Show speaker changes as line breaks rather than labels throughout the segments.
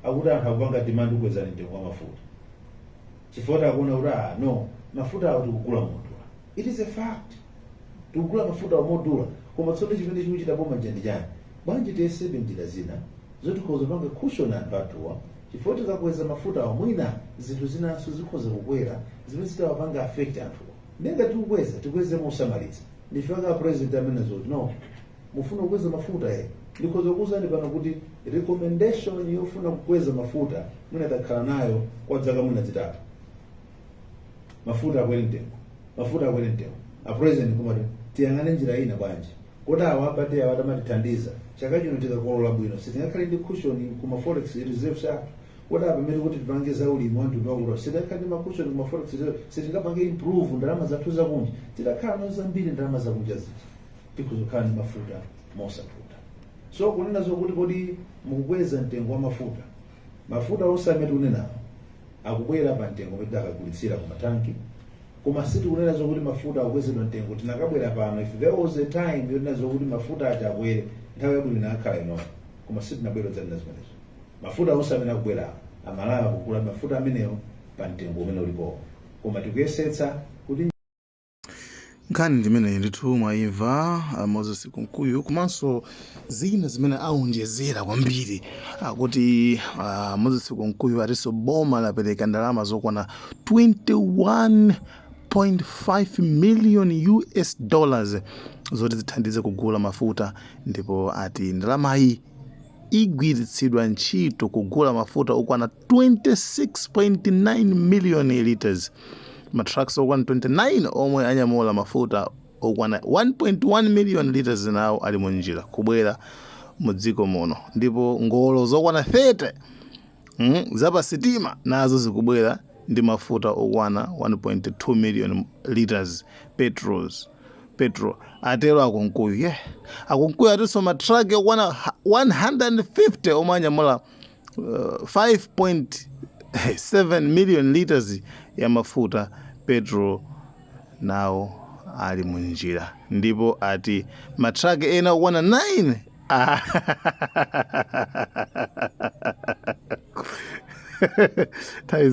Akuti anthu akupanga demand, kwezani mtengo wa mafuta, chifukwa akuona kuti, ah no, mafuta awo tikugula modula. It is a fact, tikugula mafuta awo modula. Koma tsono chimene chikuchita boma ndi chani? Bwanji tiyesebe njira zina zoti tikhoza kupanga cushion anthu athuwa, chifukwa tikakweza mafuta awo, mwina zinthu zinanso zikhoza kukwera zimene zitawapanga affect anthuwa. Nenga tikukweza, tikweze mosamalitsa. Ndife ka president amene zoti no, mufuna kukweza mafuta, eh, ndikhoza kuwuzani pano kuti recommendation yofuna kukweza mafuta mwina takhala nayo kwa zaka mwina 3. Mafuta akwere mtengo, mafuta akwere mtengo. A president kumati tiyang'ane njira ina bwanji? Kodi awa abade awa atamatithandiza, chaka chino tikakolola bwino, sitingakhale ndi cushion kuma forex reserves athu? Kodi apa pamene kuti tipange za ulimi wa mtundu wakuti, sitingakhale ndi ma cushion kuma forex reserve? Sitingapange improve ndalama zathu zakunja? Titakhala nazo zambiri ndalama zakunja zija, tikuzokhala ndi mafuta mosavuta. So kunena zokuti kodi mukukweza mtengo wa mafuta, mafuta onse amene tikunenawo akubwera pa mtengo umene tidakagulitsira ku matanki. Koma sitikunena zokuti mafuta akukwezedwa mtengo. Tinakabwera pano, if there was a time yonena zokuti mafuta aja akwere, nthawi yabwino inakhala inoyo, koma sitinabwera kudzanena zimenezo. Mafuta onse amene akubwera, Amalawi akugula mafuta amenewo pa mtengo umene ulipowo, koma tikuyesetsa kuti
Nkhani ndimeneyi ndithu mwayimva, Moses Kunkuyu komanso zina zimene aonjezera kwambiri. Akuti Moses Kunkuyu atinso boma lapereka ndalama zokwana 21.5 million US dollars zoti zithandize kugula mafuta, ndipo ati ndalamayi igwiritsidwa ntchito kugula mafuta okwana 26.9 million liters. Ma trucks okwana 29 omwe anyamula mafuta okwana 1.1 million liters nawo ali munjira kubwera mu dziko muno, ndipo ngolo zokwana 30 zapasitima nazo zikubwera ndi mafuta okwana 1.2 million liters petrol, atero aKunkuyu. Yeah, aKunkuyu atinso matraki okwana 150 omwe anyamula 5.7 million liters ya mafuta petrol nawo ali munjira, ndipo ati matraki ena okwana 9. Nthawi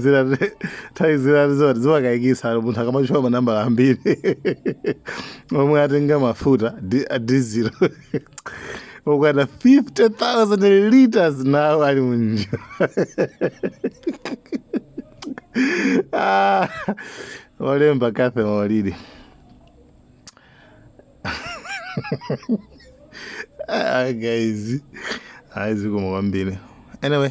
zina zimakayikitsa munthu akamatchula manambala ambiri. Omwe atenga mafuta dizilo okwana 50,000 liters nawo ali munjira. Ah, olemba Cathy Maulidi. Ah, guys, ayi, zikomo kwambiri. Anyway,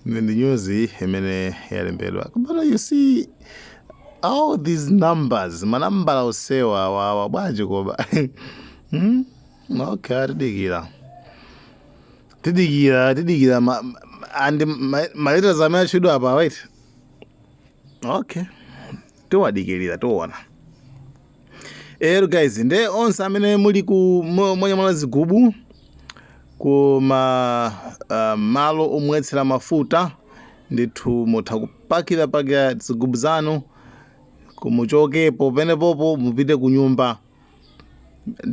ndi news imene yalembedwa, but you see all these numbers, manambala osewa awawa bwanji koma? Okay, atidikira, tidikira, tidikira and ma letters amene atchedwa apa, right? Okay, tiwadikirira, tiona. Ero guys, nde onse amene muli ku mwanyamula zigubu ku ma malo omwetsera mafuta, ndithu mutha kupakira pakira zigubu zanu, kumuchokepo penepopo mupite ku nyumba.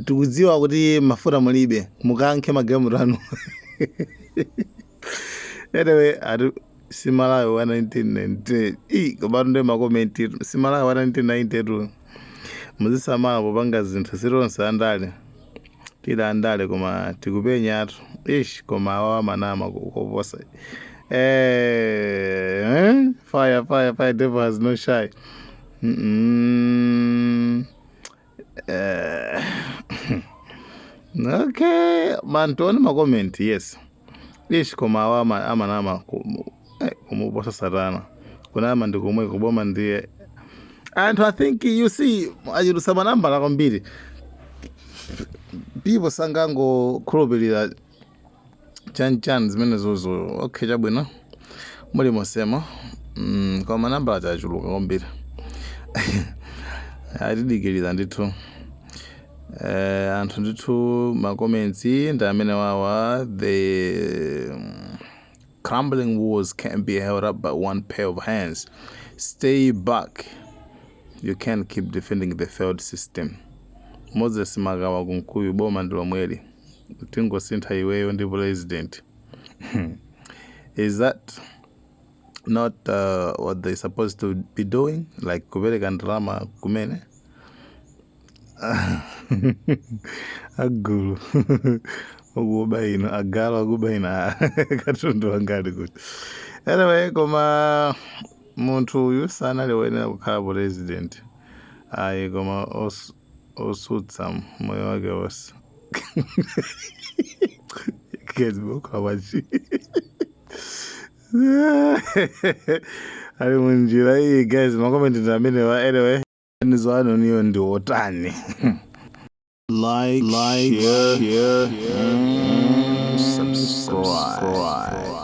Tikudziwa kuti mafuta mulibe, mukankhe magalimoto anu. Anyway, ati simalawi wa 1990 i komatu ndi ma comment. Simalawi wa 1992, muzisamala popanga zinthu. Sitonse andale, tili andale koma tikupenyatu. Ish, koma awawa manama koposa. Eh, fire, fire, fire, devil has no shy. Okay man, tione ma comment. Yes, ish, koma awa amanama kumuposa satana. Kunama ndi komwe kuboma ndiye anthu. I think you see, achulutsa manambala kwambiri, people sangangokhulupirira chanchan zimenezozo. Okay, chabwino, muli mosema. Koma manambala achachuluka kwambiri. Atidikirira ndithu. Anthu ndithu, ma comments ndi amene wawa: "The crumbling walls can't be held up by one pair of hands. Stay back, you can't keep defending the failed system." Moses Makawa Kunkuyu: "Boma ndi lomweli, tingosintha iweyo ndi president." Is that not what they supposed to be doing, like kupereka ndalama kumene agulu okuba ino, agalu akuba ino, katundu wangati kuti? Anyway, koma munthu uyu sanali woyenera kukhala president ayi, koma osutsa moyo wake wonse. Guys, bokhawachi ali munjira iyi. Guys, ma comment amenewa. Anyway, ganizo anu niyo ndi otani? Like, share, subscribe.